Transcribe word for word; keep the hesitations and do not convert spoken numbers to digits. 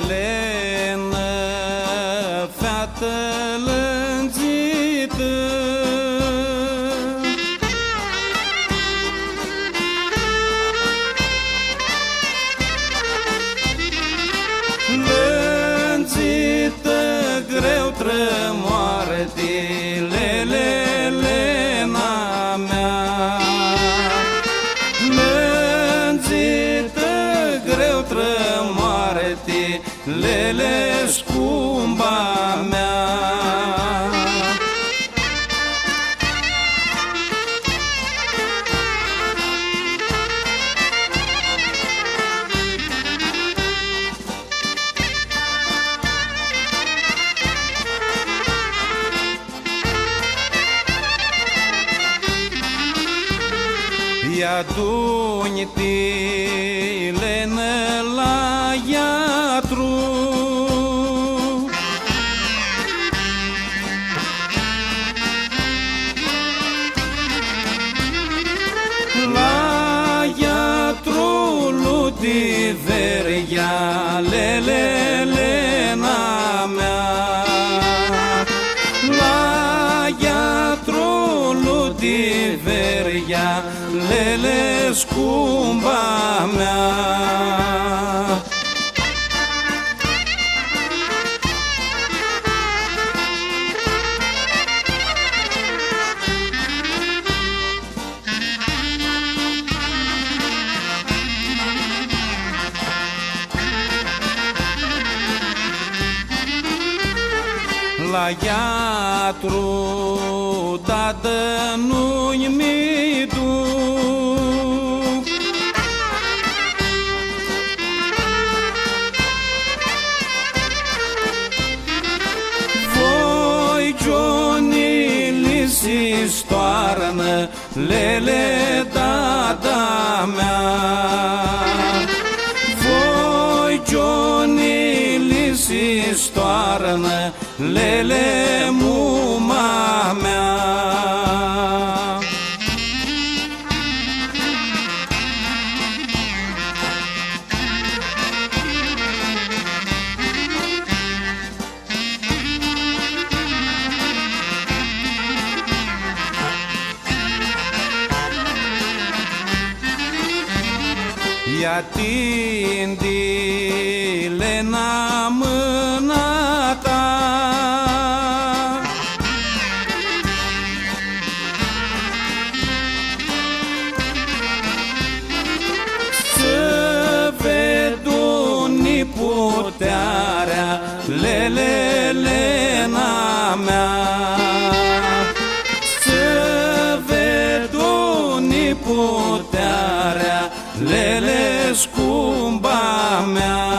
Lenã, featã lãndzitã, lãndzitã greu trã moarti, lele, lena mea. Lãndzitã greu trã moarti, lele, scumba mea. Ia du-nj ti lenã la iatru. La iatrulu di Veria, lele, lena mea. La iatrulu di Veria, lele, scumba mea. La iatru, dadã, nu-nj mi duc. Voi gionili si stoarnã, lele, dada mea. Voi gionili si stoarnã, lele, muma mea. Ia tindi, lena, mãna ta. S-vedu niputearea, lele, lena mea. S-vedu niputearea, lele, scumba mea.